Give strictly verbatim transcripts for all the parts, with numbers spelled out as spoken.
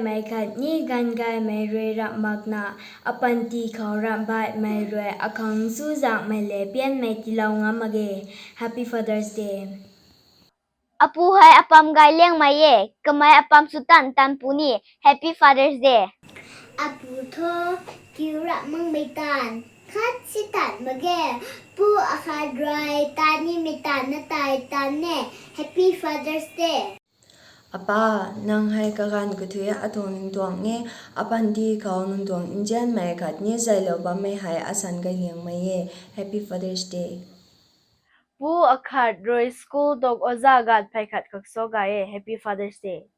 Mei khatni ganv gaymei rui ramh makna, apanty khou ramh baihmei rui akhang chuzaenghmei le pianmei tiilou ngam mak ge. Happy Father's Day. Apu hei apam gay liangmei e, kamei apam sw tan tan pu ni. Happy Father's Day. Apu thu kiu ramh makmei tan khat si tan mak ge. Pu akhat rui tan nimei tan na tai tan ne. Happy Father's Day. Apa, nang hei kaganv kathuic atuang ningtuang e, apanty khou nang tuang nzianmei khatni zaylou bammei hei asan gay liangmei e. Happy Father's Day. Pu akhat rui school tuang oja ganv phey khat khang sa gay e. Happy Father's Day.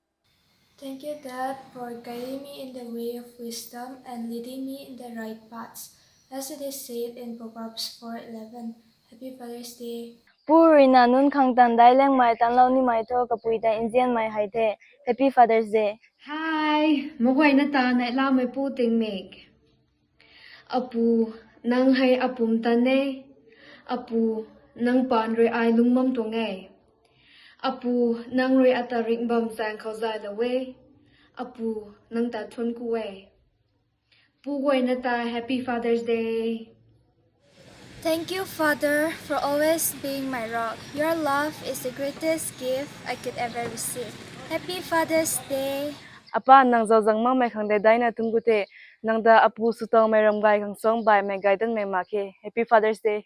Thank you, Dad, for guiding me in the way of wisdom and leading me in the right paths. As it is said in Proverbs four eleven, Happy Father's Day. Pu ruina nunc khang tan daic liangmei tanlou nimei thu kapui ta nzianmei hei the. Happy Father's Day. Hi, meic guayna ta neihlamei pu tingmik. Apu, nang hei apumtan e. Apu, nang paan rui ai lungc bam tuang e. Apu, nang rui ata ringh bam zaeng khou zaylou e. Apu, nang ta thuanc ku e. Pu guayna ta Happy Father's Day. Thank you, Father, for always being my rock. Your love is the greatest gift I could ever receive. Happy Father's Day. Apa, nang zauzaeng makmei khang daic daina thuanc ku the. Nang ta apu swtuangmei ramgay khang suang baihmei gay tanmei mak khe. Happy Father's Day.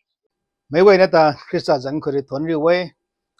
Meic guayna ta Khrista zanc khou rui thuanc riu e.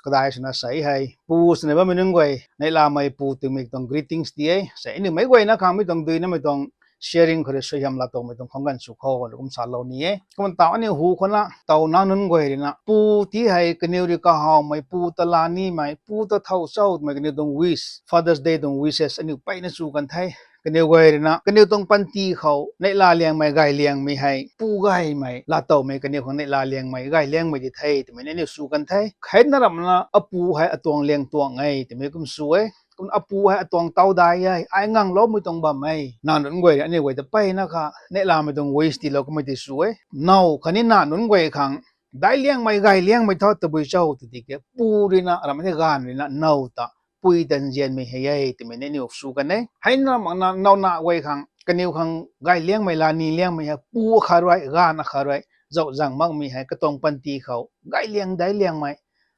Kadai swna sei hei pu swna bammei nunc guay neihlamei pu tingmik tuang greetings ti e. Sei aniu meic guayna khang mi tuang duinamei tuang sharing khou rui suaihiam laa tuangmei tuang khang ganv sw khou kum salou ni e. Kumna taw aniu hu khou na taw nac nunc guay rui na pu ti hei kaniw rui kahawmei, pu ta laa nimei, pu ta thow chaumei kaniw tuang wish, Father's Day tuang wishes aniu mpeyna sw kan the. Kaniw guay rui na kaniw tuang panty khou neihla liangmei gay liangmei hei pu gaymei laa towmei, kaniw khang neihla liangmei gay liangmei di the twmei aniu sw kan the. Heina ramhna apu hei atuang liang tuang e twmei kum sw e. Kumna apu hei atuang taw dai e, ai ngangloumei tuang bam e. Nac nunc guay rui aniu guay ta mpeyna kha neihlamei tuang wish tiilou kummei ti sw e. Now khatni nac nunc guay khang daic liangmei gay liangmei thu tabui cho tw tiki pu rui na ramh the, gaanv rui na now ta pui ta nzianmei hei e twmei aniu sw kan e. Heina ramhna now nac guay khang kaniw khang gay liangmei laa ni liangmei hei pu akhat rui, gaanv akhat rui zauzaeng makmei hei katuang panty khou gay liang daic liangmei,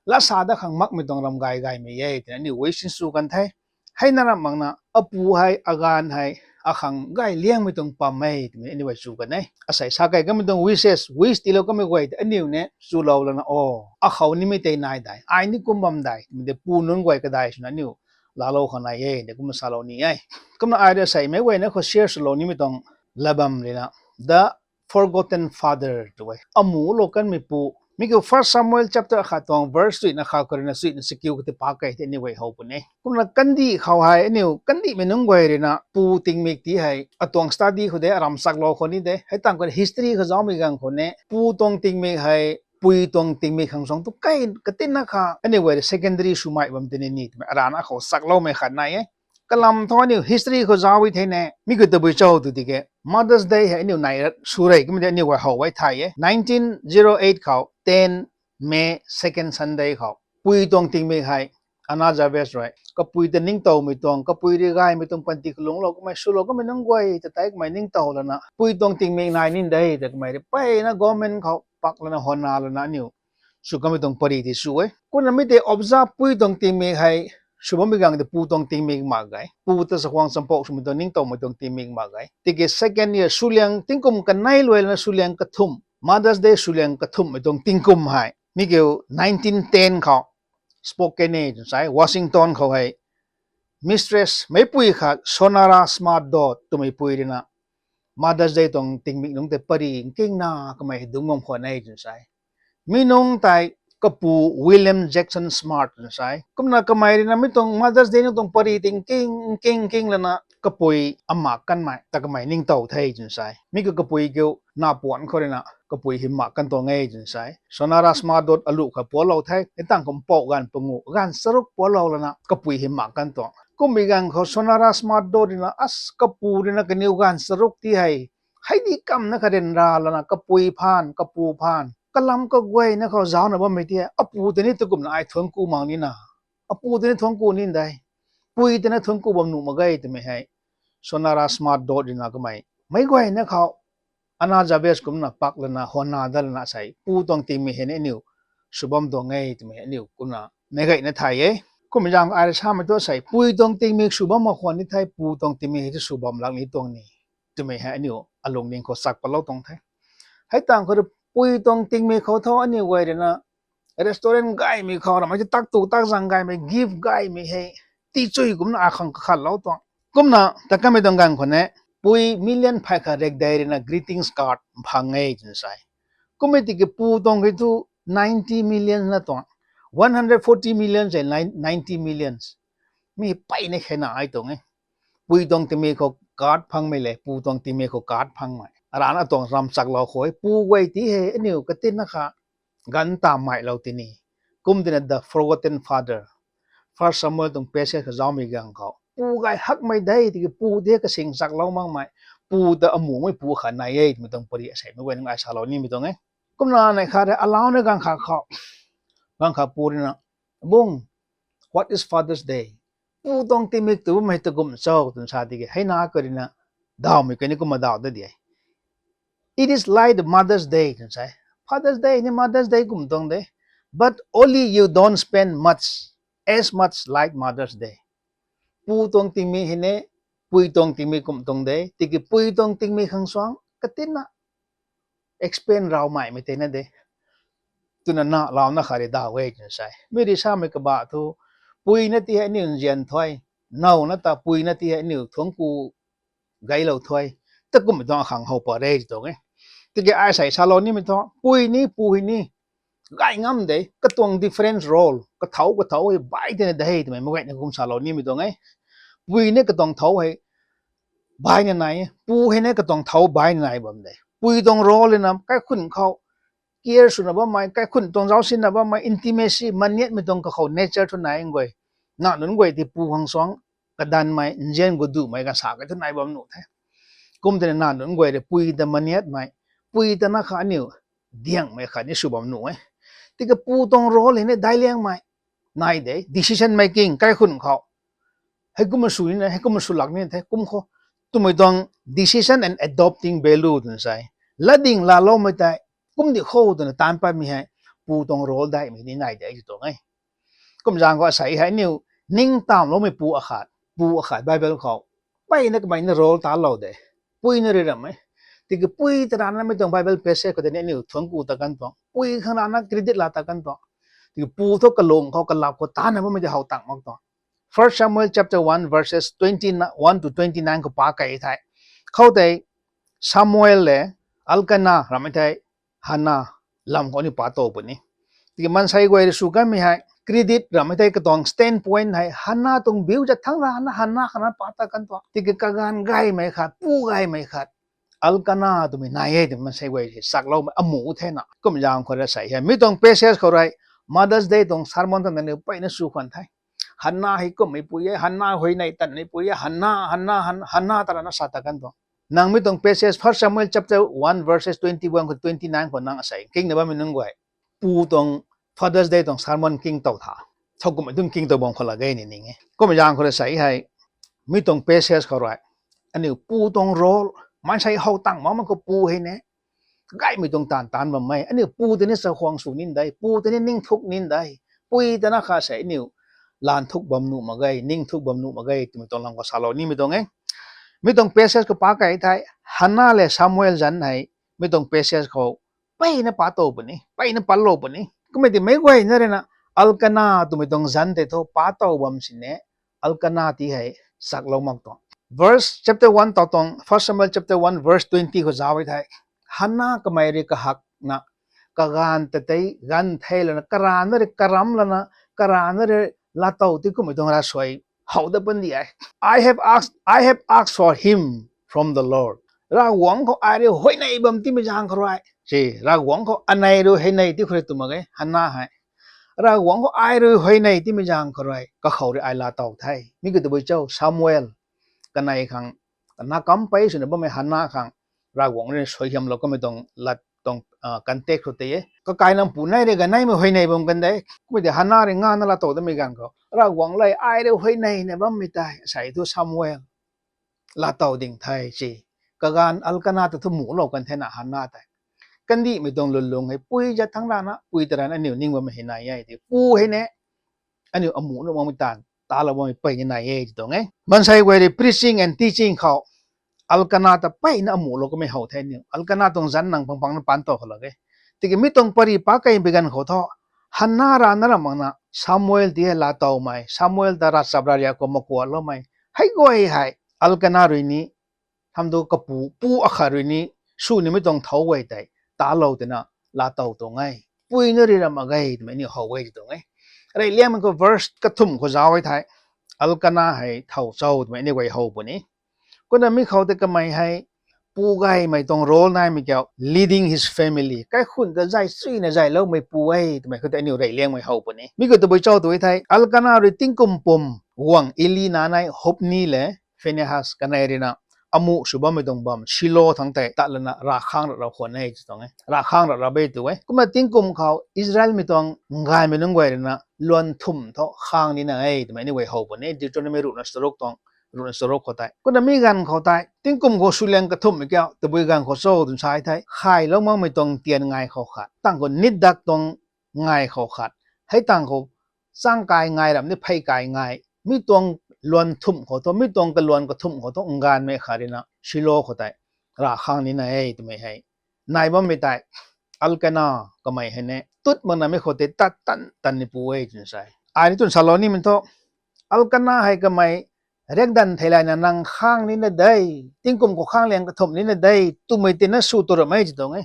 laa sa dat khang makmei tuang ramgay gaymei e twna aniu wish sw kan the. Heina ramhna apu hei, agaanv hei akhang gay liangmei tuang pam e twmei aniu sw kan e. Asei sa kei kamei tuang wishes, wish tiilou kamei guay ta aniu ni swlou lana, o, akhou nimei tei nai dai, ai ni kum bam dai twmei de pu nunc guay kadai swna aniu laalou khang nai e de kumna salou ni e. Kumna ai rui asei meic guayna khou share swlou nimei tuang lat bam rui na, the forgotten father tw e, amu lou kanmei pu. Mi kiu First Samuel chapter akhat tuang verse suina kha khou rui na suina sikiu kati pak kei the aniu guay how puni. Kumna kandih khou hei aniu kandihmei nunc guay rui na pu tingmik ti hei atuang study khou de, aram chaklou khou ni de, hei tang khou history khou zaumei ganv khou ni pu tuang tingmik hei pui tuang tingmik khang suang tu kei katinna kha aniu guay rui secondary swmei bam tini ni twmei arana khou chakloumei khat nai e. Kalam thu aniu history khou zauc e thei ne, mi kiu tabui cho tw tiki Mother's Day hei aniu nai sw rei kamei de aniu guay how e thay e. Nineteen zero eight khou, ten May, second Sunday khou pui tuang tingmik hei Anna Jarvis rui kapui ta ningtowmei tuang, kapui rui gaymei tuang panty kalunglou kamei swlou kamei nunc guay ta tei kamei ningtow lana pui tuang tingmik nai nin de ta kamei rui mpeyna government khou pak lana howna lana aniu sw kamei tuang pary ti sw e. Kumna mi tei observe pui tuang tingmik hei sw bammei ganv de pu tuang tingmik mak ge. Pu ta chakhwang champouh swmei tuang ningtowmei tuang tingmik mak ge. Tiki second year swliang tingkum kanei luai lana swliang kathumh, Mother's Day swliang kathumhmei tuang tingkum hei mi kiu nineteen ten khou Spokane e twna sa e, Washington khou hei Mistress meicpui khat Sonora Smart Dodd twmei pui rui na Mother's Day tuang tingmik nungc tei pary nkingna kamei dungc bam khwan e twna sa e. Mi nungc tei kapu William Jackson Smart twna sa e. Kumna kamei rui na mi tuang Mother's Day nungc tuang pary tingking king king lana kapui amak kanmei ta kamei ningtow the twna sa e. Mi kiu kapui kiu nac puanc khou rui na kapui hei mak kan tuang e twna sa e. Sonora Smart Dodd aluh kha pualou the, hei tang khou mpouh ganv panguh, ganv charuk pualou lana kapui hei mak kan tuang. Kummei ganv khou Sonora Smart Dodd rui na as kapu rui na kaniw ganv charuk ti hei hei di kamna kha ryanra lana kapui phaan kapu phaan kalam kaguayna khou zaucna bammei ti hei apu tei ni tu kumna ai thuanc ku mak nina, apu tei ni thuanc ku nin de, pui tei na thuanc ku bam nuh mak ge twmei hei Sonara Smart Dodd rina kamei, meic guayna khou Anna Jarvis kumna pak lana hwana dat lana sei pu tuang tingmik hei ni aniu sw bam tuang e twmei aniu kumna meic guayna thay e. Kumna zaeng ai rui samei thu sei pui tuang tingmik sw bam mak khwan ni the, pu tuang tingmik hei thu sw bam lak ni tuang ni twmei hei aniu alungning khou chak patlou tuang the. Hei tang khou rui pui tuang tingmik khou thu aniu guay rui na restaurant gaymei khou ramei ti tak tu tak zang gaymei, gift gaymei hei tichui kumna akhang kakhatlou tuang. Kumna ta kamei tuang ganv khou ne, pui million phay khat rekdei rui na greetings card phang e twna sei. Kummei tiki pu tuang ki thu ninety million na tuang, one hundred forty million se ninety millions. Mi peyna kheina ai tuang e. Pui tuang tingmik khou card phangmei le pu tuang tingmik khou card phangmei, arana tuang ram chaklou khou pu guay ti hei aniu katinna kha ganv ta mailou tini. Kum tina the forgotten father. First Samuel tuang passage kha zaumei ganv khou pu gay hakmei de tiki pu de kasing chaklou makmei, pu ta amumei pu kha nai e twmei tuang pari asei meic guay nunc ai salou nimei tuang e. Kumna nei khat rui alauna ganv khat khou, ganv khat pu rui na, bung, what is Father's Day? Pu tuang tingmik tu bammei ta kum cho twna sa tiki hei na kha rui na dawmei kani kumna daw da di e. It is like the Mother's Day twna sei. Father's Day ni Mother's Day kum tuang de, but only you don't spend much, as much like Mother's Day. Pu tuang tingmik hei ne, pui tuang tingmik kum tuang de, tiki pui tuang tingmik khang suang katinna expend raw maimei tei na de twna na launa kha rui daw e twna sei. Mi rui samei kaba thu, pui na ti hei aniu nzian thuy, now na ta pui na ti hei aniu thuangc ku gaylou thuy, ta kummei tuang akhang how pat re ti tuang e. Tiki ai sei salou nimei thu pui ni pu hei ni gay ngam de, katuang different role, kathau kathau hei bai tena de hei twmei meic guayna kum salou nimei tuang e. Pui ni katuang thau hei baina nai e, pu hei ni katuang thau baina nai bam de. Pui tuang role na kaikhun khou care swna bammei, kaikhun tuang zauc sinna bammei, intimacy, maniatmei tuang kakhou nature thu nai guay. Na nunc guay ti pu khang suang kadanmei, nzian gu dumei kasa kei thu nai bam nuh the. Kum tei na nunc guay rui pui ta maniatmei, pui ta na kha aniu diangmei khat ni sw bam nuh e. Tiki pu tuang role hei ni daic liangmei nai de, decision making kaikhun khou. Heikumna sw ni na, heikumna sw lak ni the, kum khou twmei tuang decision and adopting value twna sei. Latding laaloumei tei, kum di khou twna taanc patmei hei, pu tuang role daihmei ni nai de ti tuang e. Kum zaeng khou asei hei aniu ningtowloumei pu akhat, pu akhat Bible khou peyna kamei na role talou de. Pui na rui ram e. Tiki pui ta ranamei tuang Bible passage khou tei ni aniu thuangc ku ta kan tuang, pui khang rana credit la ta kan tuang. Tiki pu thu kalung khou kalap khou tana bammei tei how tang mak tuang. First Samuel chapter one verses twenty-one to twenty-nine khou pa kei the. Khoutei Samuel le Elkanah ramei thei Hannah lam khou aniu pa tow puni. Tiki maansei guay rui sw kanmei hei credit ramei thei katuang standpoint hei Hannah tuang view zat thangc rana Hannah khana pa ta kan tuang. Tiki kaganv gaymei khat, pu gaymei khat Elkanah twmei nai e twmei maansei guay hei chakloumei amu thena. Kum zaeng khou rui sei hei mi tuang passage khou rui Mother's Day tuang sermon tana niw peyna sw khwan the. Hannah hei kummei pui e, Hannah huayney tanmei pui e, Hannah, Hannah, Hannah, Hannah ta rana sa ta kan tuang. Nang mi tuang passage First Samuel chapter one verses twenty-one khou twenty-nine khou nang asei kingna bammei nunc guay, pu tuang Father's Day tuang sermon king tow tha, thowkumhmei tuang king tow bam khou la ge ni ning e. Kummei zaeng khou rui sei hei mi tuang passage khou rui aniu pu tuang role, maansei how tang makmei khou pu hei ne gaymei tuang taanv taanc bammei, aniu pu tei ni chakhwang sw nin de, pu tei ni ningthuk nin de, pui ta na kha sei aniu laanthuk bam nuh mak ge, ningthuk bam nuh mak ge twmei tuang lam khou salou nimei tuang e. Mi tuang passage khou pa kei thei Hannah le Samuel zanc hei mi tuang passage khou peyna pa tow puni, peyna patlou puni. Kummei ti meic guayna rui na Elkanah twmei tuang zanc tei thu pa tow bam sini, Elkanah ti hei chaklou mak tuang. Verse chapter one taw tuang, First Samuel chapter one verse twenty khou zauc e thei, Hannah kamei rui kahakna kaganv ta tei ganv thei lana, karana rui karam lana, karana rui laatow ti kummei tuang ravsuai how dat pun di e. I have asked, I have asked for him from the Lord. Ravguangc khou ai rui huayney bam timei zaeng khou rui, si, Ravguangc khou anei rui huayney ti khou rui tw mak ge Hannah hei. Ravguangc khou ai rui huayney timei zaeng khou rui kakhou rui ai laatow the. Mi kiu tabui cho, Samuel kanei khang, na kam pei swna bammei Hannah khang Ravguangc rui suaihiamlou kamei tuang lat tuang context khou tei e. Kakaina pu nei rui ganeimei huayney bam kan de. Kummei tei Hannah rui ngana laatow damei ganv khou Ravguangc le ai rui huayneyna bammei tei asei thu Samuel laatow ding the si. Kaganv Elkana ta thu muhlou kan thena Hanna tei. Kandihmei tuang lwnlung hei pui zat thangc rana, pui ta rana aniu ning bammei hei nai e ti. Pu hei ne, aniu amuh nuh makmei taanv talou bammei pey ni nai e ti tuang e. Maansei guay rui preaching and teaching khou Elkana ta peyna amuhlou kamei how the aniu. Elkana tuang zanc nang pang pang na pan tow khou lak e. Tiki mi tuang pary pac kei bi ganv khou thu, Hanna rana ram makna Samuel ti hei laatowmei, Samuel ta ravchap ravriak khou makuatloumei, hei guay hei Elkana rui ni, hamh tu kapu, pu akhat rui ni, sw nimei tuang thau guay tei talou twna laatow tuang e. Pui na rui ram mak ge twmei aniu how e ti tuang e. Reyliangmei khou verse kathumh khou zauc e thei, Elkana hei thow cho twmei aniu guay how puni. Kumna mi khou tei kamei hei pu gaymei tuang role naimei kiu, leading his family, kaikhunc ta zay chuyna zayloumei pu e twmei khou tei aniu reyliangmei how puni. Mi khou tabui cho tw e thei, Elkana rui tingkum pum guang Eli na nai Hophni le Phinehas kanei rui na amuh sw bammei tuang bam Shilo thangc tei tat lana ravkhang rap rap khwan e ti tuang e. Ravkhang rap rap e tu e. Kumna tingkum khou Israelmei tuang gaymei nunc guay rui na luan thumh thu khang nina e twmei aniu guay how puni. Deuteronomy ruhna charuk tuang, ruhna charuk khou tei. Kumna mi ganv khou tei tingkum khou swliang kathumhmei kiu tabui ganv khou cho twna sa e thei, khaylou makmei tuang tian ngai khou khat, tang khou nitdak tuang ngai khou khat, hei tang khou chang kai ngai ram ni phey kai ngai, mi tuang luan thumh khou thu, mi tuang kaluan kathumh khou thu, nganvmei khat rui na Shilo khou tei ravkhang nina e twmei hei nai bammei tei, Elkana kamei hei ne tut makna mi khou tei tat tan tan ni pu e twna sa e. Ai ni twn salou nimei thu, Elkana hei kamei riakdanv theilayna nang khang nina de, tingkum khou khang liang kathumh nina de twmei tina sw tu ramei ti tuang e.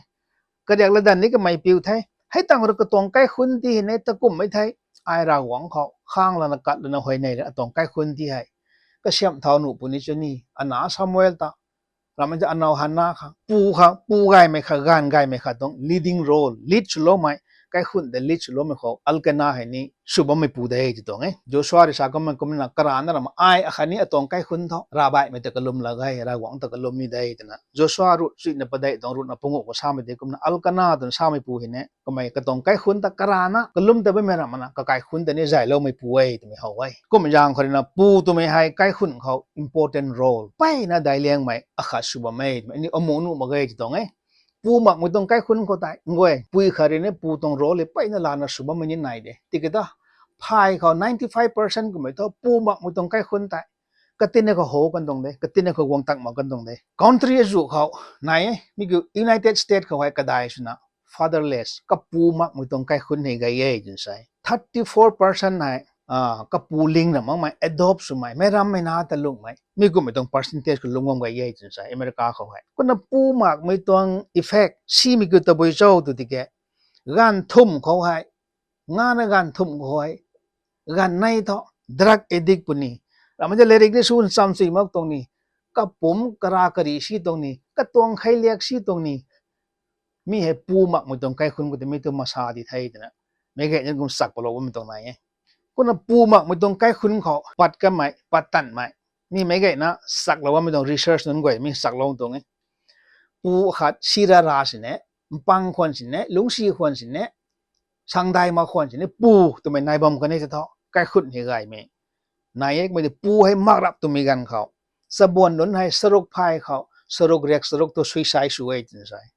Kariak latdanv ni kamei piu the. Hei tang rui katuang kaikhunc ti hei ne takumhmei the. Ai Ravguangc khou khang lana kat lana huayney rui atuang kaikhunc ti hei kasiamh thau nuh puni chu ni, ana Samuel ta, ramei ta anow Hanna kha, pu kha, pu gaymei kha, gaanv gaymei kha tuang leading role, lead swloumei, kaikhunc ta lead swloumei khou Elkana hei ni sw bammei pu de ti tuang e. Joshua rui sa kummei kumna karana ram ai akhat ni atuang kaikhunc thu ravbaihmei ta kalum lak ge, Ravguangc ta kalum ni de twna Joshua ruh chuina padeih tuang ruhna panguh khou samei de kumna Elkana twna samei pu hei ne kamei katuang kaikhunc ta karana kalum ta bammei ram makna kakaikhunc ta ni zayloumei pu e twmei how e. Kum zaeng khou rui na pu twmei hei kaikhunc khou important role peyna daic liangmei akhat sw bam e twmei aniu amuh nuh mak ge ti tuang e. Pu makmei tuang kaikhunc khou tei nguay pui khat rui ni pu tuang role hei peyna lana sw bammei ni nai de. Tiki ta phay khou ninety five percent kummei thu pu makmei tuang kaikhunc tei katinna khou how kan tuang de, katinna khou guang tak mak kan tuang de. Country azuh khou nai e, mi kiu United States khou hei kadai swna fatherless, kapu makmei tuang kaikhunc hei gay e twna sa e. Thirty four percent hei kapu ling ra makmei, adopt swmei, meic rammei na ta lungmei, mi kummei tuang percentage khou lungc bam gay e twna sa e America khou hei. Kumna pu makmei tuang effect simei kiu tabui cho tw tiki, ganv thumh khou hei, ngana ganv thumh khou hei, ganv nei thu drug addict puni, ramei ta lerik ni sw ncham chui mak tuang ni, kapumc kara kari si tuang ni, katuang kheiliak si tuang ni, mi hei pu makmei tuang kaikhunc khou tei mi tu masa di the twna meic gayna kum sak palou bammei tuang nai e. Kumna pu makmei tuang kaikhunc khou pat kanmei, pat tanmei, mi meic gayna saklou bammei tuang research nunc guay mi saklou tuang e. Pu khat si ra ra sini, mpang khwan sini, lungcsi khwan sini, sangdai mak khwan sini pu twmei nai bam kan e ta thu, kaikhunc hei gaymei nai e. Kumei tei pu hei mak rap twmei ganv khou, chabuan nunc hei charuk phay khou charuk riak charuk thu suicide sw e twna sa e.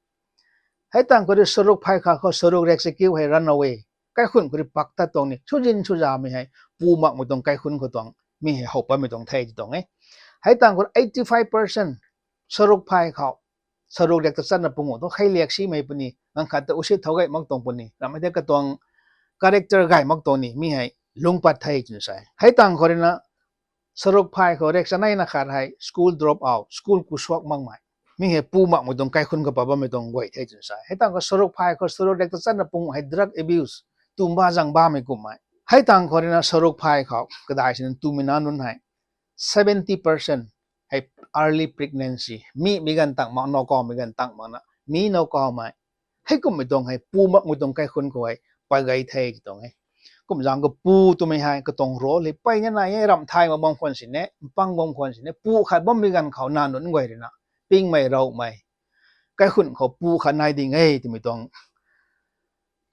Hei tang khou rui charuk phay khat khou charuk riak chakiu hei run away, kaikhunc khou rui pak tat tuang ni, suzin suzamei hei pu makmei tuang kaikhunc khou tuang mi hei how patmei tuang the ti tuang e. Hei tang khou eighty five percent charuk phay khou charuk riak ta channa panguh thu kheiliak simei puni, ganv khat ta usit thau gay mak tuang puni, ramei ta katuang character gay mak tuang ni, mi hei lungc pat the twna sa e. Hei tang khou rui na charuk phay khou riak chaneina khat hei school drop out, school kusuak makmei, mi hei pu makmei tuang kaikhunc khou pat bammei tuang guay the twna sa e. Hei tang khou charuk phay khou charuk riak ta channa panguh hei drug abuse, tumba zangbamei kummei. Hei tang khou rui na charuk phay khou kadai sini twmei na nunc hei seventy percent hei early pregnancy, mi mei ganv tang mak, now kawmei ganv tang makna mi now kawmei, hei kummei tuang hei pu makmei tuang kaikhunc khou hei pat gay the ti tuang e. Kum zaeng khou pu twmei hei katuang role hei peyna nai e. Ramh thay mak bam khwan sini, mpang bam khwan sini, pu khat bammei ganv khou na nunc guay rui na pingmei, rawmei, kaikhunc khou pu khat nai ding e twmei tuang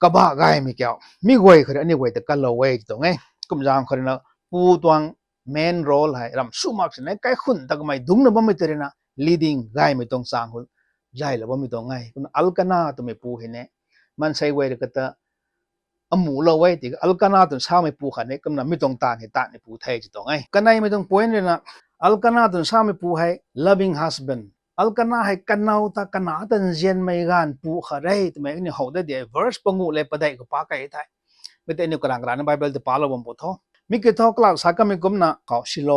kabah gaymei kiu, mi guay khou rui aniu guay ta kalou e ti tuang e. Kum zaeng khou rui na pu tuang main role hei ram sw mak sini kaikhun ta kamei dungcna bammei tei rui na leading gaymei tuang chang khou zaylou bammei tuang e. Kumna Elkana twmei pu hei ni maansei guay rui kata amuhlou e tiki Elkana twna samei pu khat ni kumna mi tuang taanv hei tatmei pu the ti tuang e. Kaneimei tuang point rui na Elkana twna samei pu hei loving husband. Elkana hei kanow ta kanac ta nzianmei ganv pu khat re twmei aniu how dat di e. Verse panguh le padeih khou pa key the. Mi tei aniu karang karana Bible ta palou bam pu tho. Mi kiu thu kalam sa kamei kumna khou Shilo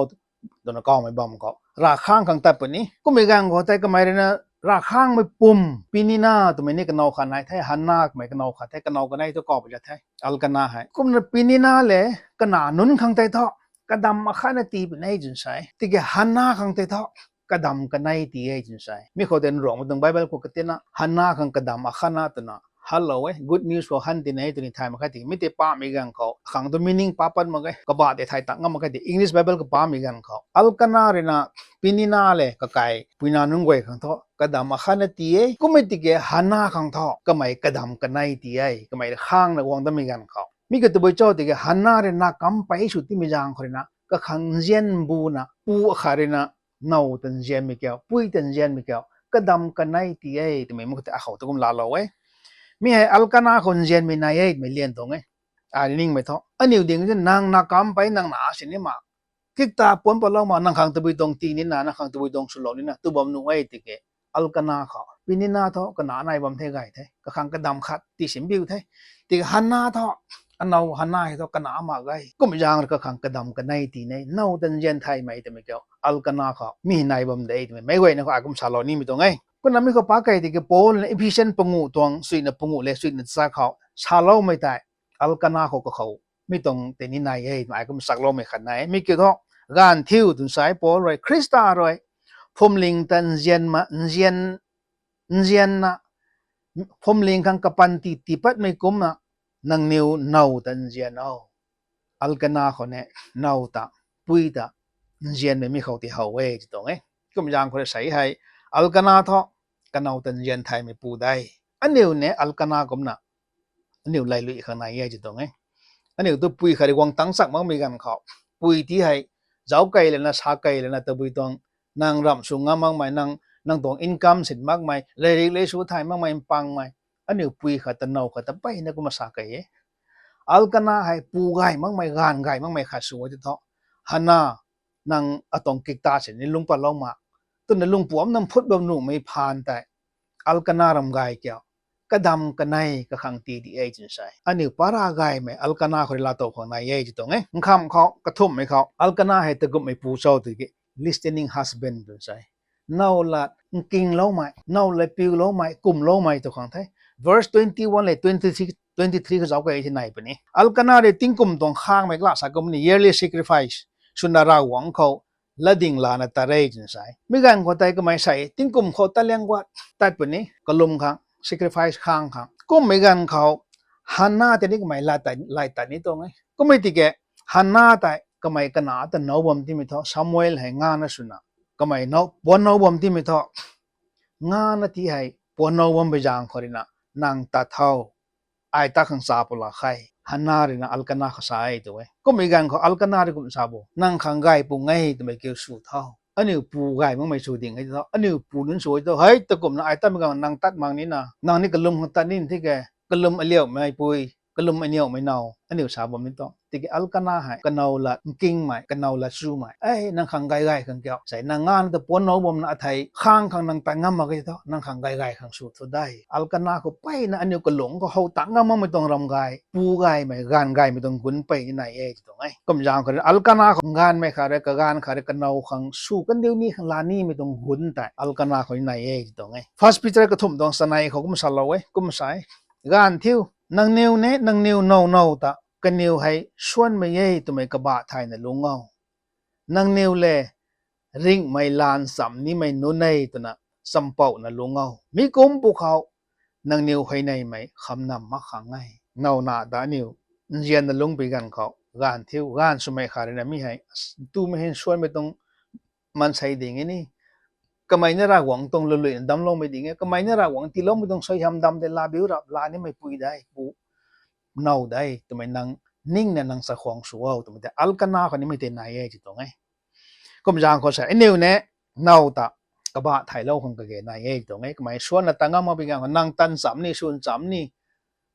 twna kawmei bam khou ravkhang khang tat puni. Kummei ganv khou tei kamei rui na ravkhangmei pum Penina twmei ni kanow khat nai the, Hana kamei kanow khat the, kanow kanei thu kaw pui za the Elkana hei. Kumna Penina le kanac nunc khang tei thu kadam akhatna tii puni twna sa e. Tiki Hana khang tei thu kadam kanei tii e twna sa e. Mi khou tei Ruangmei tuang Bible khou katina Hana khang kadam akhatna twna halou e. Good news khou han tina e twni thay mak khe tiki mi tei pamei ganv khou akhang tu meaning pa pat mak ge, kabah tei thay tak ngam mak khe tiki English Bible khou pamei ganv khou Elkana rui na Penina le kakai puina nunc guay khang thu kadam akhatna tii e. Kummei tiki Hana khang thu kamei kadam kanei tii e, kamei khangna guang datmei ganv khou. Mi kiu tabui cho tiki Hana rui na kam pei sw timei zaeng khou rui na kakhang nzian buna pu akhat rui na now ta nzianmei kiu, pui ta nzianmei kiu kadam kanei tii e twmei mi khou tei akhou tu kum laalou e. Mi hei Elkana khou nzianmei nai e twmei lian tuang e. Ai ningmei thu aniu ding nang na kam pei nang na sini ma kikta puan patlou ma, nang khang tabui tuang tii nina, nang khang tabui tuang swlou nina tu bam nuh e tiki Elkana khou Penina thu kanac nai bam the gay the, kakhang kadam khat tii simbiu the. Tiki Hana thu, anow Hana hei thu kanac mak ge, kummei zaeng rui kakhang kadam kanei tii ne, now ta nzian thaymei twmei kiu Elkana khou mi nai bam de twmei meic guayna khou ai kum salou nimei tuang e. Kumna mi khou pa key tiki Paul na Ephesian panguh tuang suina panguh le suina cha khou saloumei tei Elkana khou kakhou mi tuang tei ni nai e twmei ai kum sakloumei khat nai e. Mi kiu thu, ganv thiu twna sa e Paul rui, Khrista rui phuamling ta nzian ma, nzian, nzianna phuamling khang kapanty tii patmei kumna nangniw now ta nzian o. Elkana khou ni now ta, pui ta nzianmei mi khou tei how e ti tuang e. Kum zaeng khou rui sei hei Elkana thu kanow ta nzian thaymei pu de. Aniu ni Elkana kumna aniu lailui khang nai e ti tuang e. Aniu tu pui khat rui guang tangc chak makmei ganv khou, pui ti hei zauc key lana sa key lana tabui tuang, nang ramh sw ngam makmei, nang, nang tuang income sin makmei, lairik le sw thay makmei, mpangmei, aniu pui khat ta now khat ta mpeyna kumna sa key e. Elkana hei pu gay makmei, gaanv gay makmei khat sw e ti thu, Hana, nang atuang kikta sini lungc patlou ma, twna lungpuam nang phut bam nuhmei phaan tei Elkana ram gay kiu kadam kanei kakhang tii di e twna sa e. Aniu para gaymei Elkana khou rui laatow khang nai e ti tuang e. Nkham khou kathumhmei khou Elkana hei takumhmei pu cho tiki listening husband twna sa e. Now lat nkingloumei, now lat piuloumei, kumloumei tu khang the. Verse twenty one le twenty three, twenty three khou zauc key ti nai puni. Elkana rui tingkum tuang khangmei kala sa kum ni yearly sacrifice swna Ravguangc khou latding lana tat re twna sa e. Mi ganv khou tei kamei sa e, tingkum khou tat liang guat tat puni, kalum khang, sacrifice khang khang. Kummei ganv khou Hana tei ni kamei lay tat, lay tat ni tuang e. Kummei tiki Hana tei kamei kanac ta now bam timei thu Samuel hei ngana swna kamei now, puan now bam timei thu ngana ti hei puan now bammei zaeng khou rui na, nang tat tho, ai ta khang cha pw la khe, Hana rui na Elkana khou sa e tu e. Kummei ganv khou Elkana rui kum sa bo, nang khang gay pung e twmei kiu sw tho. Aniu pu gay makmei sw ding e ti thu, aniu pu nunc sw e tu, hei takumna ai tatmei ganv nang tat mak nina, nang ni kalum khang tat ni tiki, kalum aliauhmei pui, kalum aniauhmei now, aniu sa bam ni tuang. Tiki Elkana hei kanow lat nkingmei, kanow lat chumei, ei, nang khang gay gay khang kiu sei, nang ngana ta puan now bamna athei khang khang nang tat ngam mak ge thu, nang khang gay gay khang sw thu de. Elkana khou mpeyna aniu kalung khou how tang ngam makmei tuang ram gay, pu gaymei, gaanv gaymei tuang gun mpey ni nai e ti tuang e. Kum zaeng khou rui Elkana khou gaanvmei khat rui, kagaanv khat rui kanow khang sw kandiu ni khang la nimei tuang gun tei Elkana khou ni nai e ti tuang e. First Peter kathumh tuang chanei khou kum salou e, kum sa e. Ganv thiu, nangniw ni nangniw now now ta kaniw hei suanmei e twmei kabah thayna lungc o. Nangniw le ringhmei laanv cham nimei nunc e twna champouna lungc o. Mi kum pwkhou nangniw huayneymei khamnam mak khang e. Nowna ta aniu nzianna lungcpui ganv khou, ganv thiu, gaanv swmei khat rui na mi hei, tumei hei suanmei tuang maansei ding e ni, kamei ni Ravguangc tuang luluina damcloumei ding e, kamei ni Ravguangc tiiloumei tuang suaihiam dam tei laa biu rap, laa nimei pui de, pu, now de twmei nang ningna nang chakhwang sw o twmei tei Elkana khou nimei tei nai e ti tuang e. Kum zaeng khou sa aniu ne, now ta kabah thaylou khang kage nai e ti tuang e. Kamei suanna ta ngam mak bi gaeng khou nang tan cham ni, swn cham ni,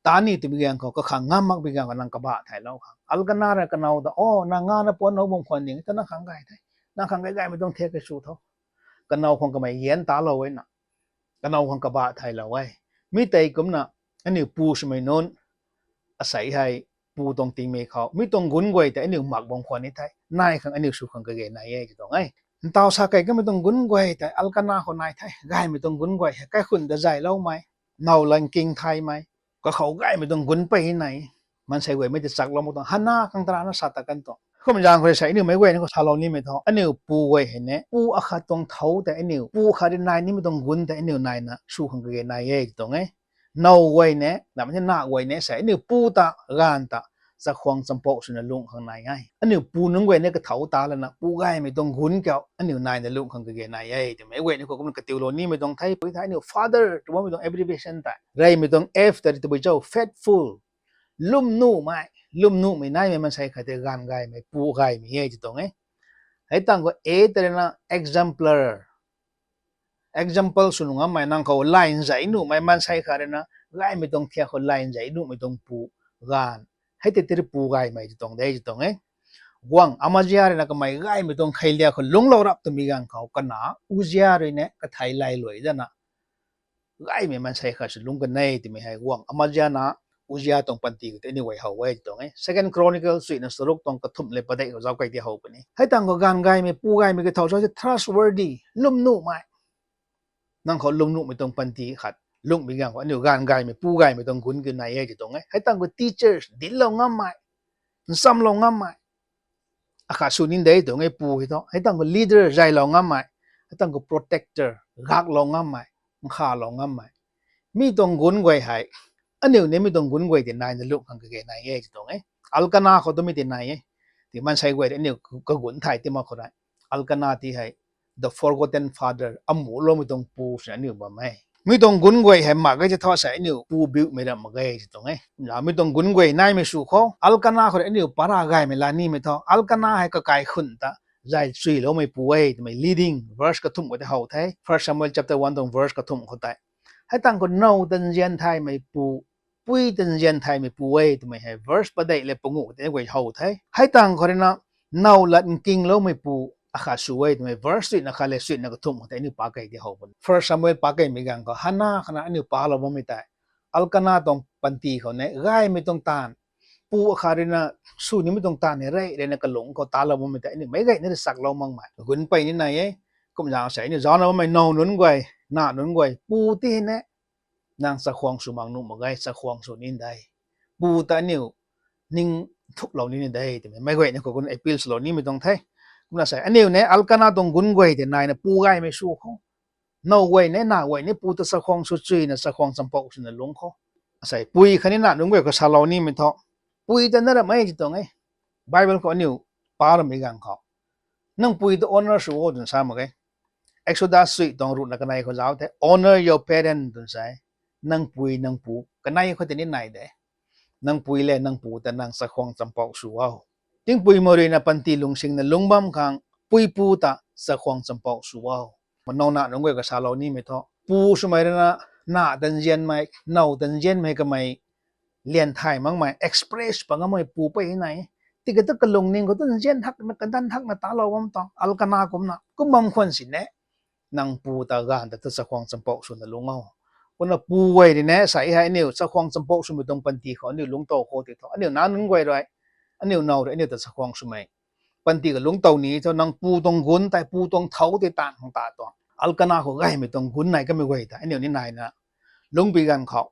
ta ni twbi gaeng khou kakhang ngam mak bi gaeng khou nang kabah thaylou khang Elkana rui kanow ta, o, nang ngana puan now bam khwan ding ta nang khang gay the, nang khang gay gaymei tuang thiak kei sw tho. Kanow khang kamei yan talou e na, kanow khang kabah thaylou e. Mi tei kumna aniu pu swmei nunc, asei hei pu tuang tingmei khou mi tuang gunc guay tei aniu mak bam khwan ni the, nai khang aniu sw khang kage nai e ti tuang e. Ntaw sa kei kamei tuang gunc guay tei Elkana khou nai the, gaymei tuang gunc guay hei kaikhunc ta zayloumei, now lan king thaymei, kakhou gaymei tuang gunc pey nai. Maansei guay mei tei chaklou mak tuang Hana khang tarana sa ta kan tuang. Kum zaeng khou sa aniu meic guay ni khou salou nimei thu aniu pu guay hei ne, pu akhat tuang thou tei aniu pu khat rui nai nimei tuang gunc tei aniu naina sw khang kage nai e ti tuang e. Now guay ne, namei na guay ne sa aniu pu ta, gaanv ta chakhwang champouh swna lungh khang nai e. Aniu pu nunc guay ne kathou ta lana pu gaymei tuang gunc kiu aniu naina lungh khang kage nai e twmei guay ni khou kumna katiulou nimei tuang the. Pui the aniu father tw bammei tuang abbreviation tei reymei tuang F tei tabui cho, faithful, lwmnuhmei, lwmnuhmei naimei maansei khat tei gaanv gaymei, pu gaymei e ti tuang e. Hei tang khou A tei ruina exemplar, example sw nuh ngammei, nang khou line zay nuhmei maansei khat ruina gaymei tuang thiak khou line zay nuhmei tuang pu, gaanv, hei tei tei pu gaymei ti tuang de ti tuang e. Guangc Amazia ruina kamei gaymei tuang kheiliak khou lungclou rap twmei gaeng khou kana Uzia rui ne kathei lay luai dana gaymei maansei khat sw lungc kan e twmei hei guangc Amazia na Uzia tuang panty khou tei aniu guay how e ti tuang e. Second Chronicles suina charuk tuang kathumh le padeih khou zauc kei ti how puni. Hei tang khou gaanv gaymei pu gaymei kathou sa se trustworthy, lwmnuhmei, nang khou lwmnuhmei tuang panty khat lungcmei gaeng khou aniu gaanv gaymei pu gaymei tuang gunc kiu nai e ti tuang e. Hei tang khou teachers, dinclou ngammei, nchamlou ngammei, akhat sw ni de tuang e pu hei thu. Hei tang khou leader, zaylou ngammei. Hei tang khou protector, gaklou ngammei, nkhalou ngammei. Mi tuang gunc guay hei aniu ni mi tuang gunc guay tei naina lungh khang kage nai e ti tuang e. Elkana khou tu mi tei nai e. Ti maansei guay tei aniu kagunc thay ti mak khou rei, Elkana ti hei the forgotten father, amuhloumei tuang pu swna aniu bam e. Mi tuang gunc guay hei mak ge ti thu sa aniu pu biumei ram mak ge ti tuang e. Na mi tuang gunc guay naimei sw khou Elkana khou rui aniu para gaymei la nimei thu Elkana hei kakai khun ta zay chuyloumei pu e twmei leading verse kathumh khou tei how the. First Samuel chapter one tuang verse kathumh khou tei. Hei tang khou now ta nzian thaymei pu, pui ta nzian thaymei pu e twmei hei verse padeih le panguh tei guay how the. Hei tang khou ruina now lat nkingloumei pu akhat sw e twmei verse suina khat le suina kathumh khou tei aniu pakei ti how puni. First Samuel pakeimei gaeng khou Hana khana aniu palou bammei tei Elkana tuang panty khou ne gaymei tuang taanv, pu akhat ruina sw nimei tuang taanv hei rey ruina kalung khou talou bammei tei aniu meic gay ni rui chaklou makmei gunc pey ni nai e. Kum zaeng sa aniu zaucna bammei now nunc guay, na nunc guay, pu ti hei ne nang chakhwang sw mak nuh mak ge, chakhwang sw ni de. Pu ta aniu ning thuplou ni ni de twmei meic guay ni khou kumna appeal swlou nimei tuang the. Kumna sa aniu ne Elkana tuang gunc guay tei naina pu gaymei sw khou, now guay ne, na guay ni pu ta chakhwang sw chuyna chakhwang champouh swna lungc khou. Asei pui khatni na nunc guay khou salou nimei thu, pui ta na ram e ti tuang e. Bible khou aniu pa ramei gaeng khou nang pui ta honour sw o twna sa mak ge. Exodus sui tuang ruhna kanei khou zauc the, honor your parent twna sa e. Nang pui nang pu kanei khou tei ni nai de. Nang pui le nang pu ta nang chakhwang champouh sw o. Tingpui mei ruina panty lungsingna lungc bam khang pui pu ta chakhwang champouh sw o. Now na nunc guay khou salou nimei thu, pu swmei ruina na ta nzianmei, now ta nzianmei kamei lian thay makmei, express pa ngammei pu pey nai. Tiki tu kalungning khou tu nzian hakna kadan hakna talou bam tuang Elkana kumna kum bam khwan sini, nang pu ta gaanv ta ta chakhwang champouh swna lungc o. Kumna pu guay rui ne sa hei aniu chakhwang champouh swmei tuang panty khou aniu lungc tow khou ti thu aniu na nunc guay rui, aniu now rui aniu ta chakhwang swmei panty khou lungc tow ni thu nang pu tuang gunc tei pu tuang thou tei taanv khang ta tuang Elkana khou gaymei tuang gunc nai kamei guay ta aniu ni naina lungc bi gaeng khou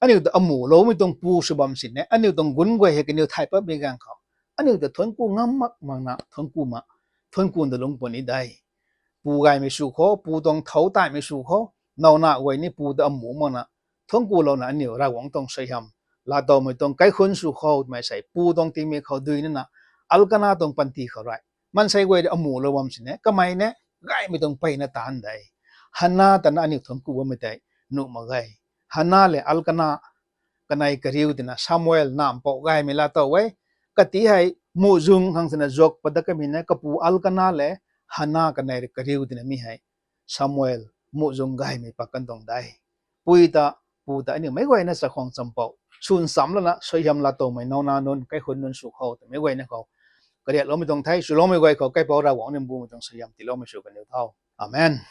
aniu ta amuhloumei tuang pu sw bam sini aniu tuang gunc guay hei kaniw thay patmei gaeng khou aniu ta thuanc ku ngam mak makna thuanc ku ma, thuanc ku ta lungc puni de. Pu gaymei sw khou, pu tuang thou taimei sw khou, now na guay ni pu ta amuh makna thuanc kulouna aniu Ravguangc tuang suaihiam laatowmei tuang kaikhunc sw khou twmei sei pu tuang tingmei khou dui nina Elkana tuang panty khou rui maansei guay rui amuhlou bam sini kamei ne gaymei tuang peyna taanv de. Hana ta na aniu thuanc ku bammei tei nuh mak ge. Hana le Elkana kanei kariu tina Samuel na mpouh gaymei laatow e. kati hei muhzwng khang sina zuak pat dat kamei na kapu Elkana le Hana kanei rui kariu tina mi hei Samuel muhzwng gaymei pat kan tuang de. Pui ta, pu ta aniu meic guayna chakhwang champou swn cham lana suaihiam laa tuangmei nauna nunc, kaikhun nunc sw khou twmei guayna khou kariakloumei tuang the. Swloumei guay khou kaipouc Ravguangc nunc bumei tuang suaihiam tiiloumei sw kaniw tho. Amen.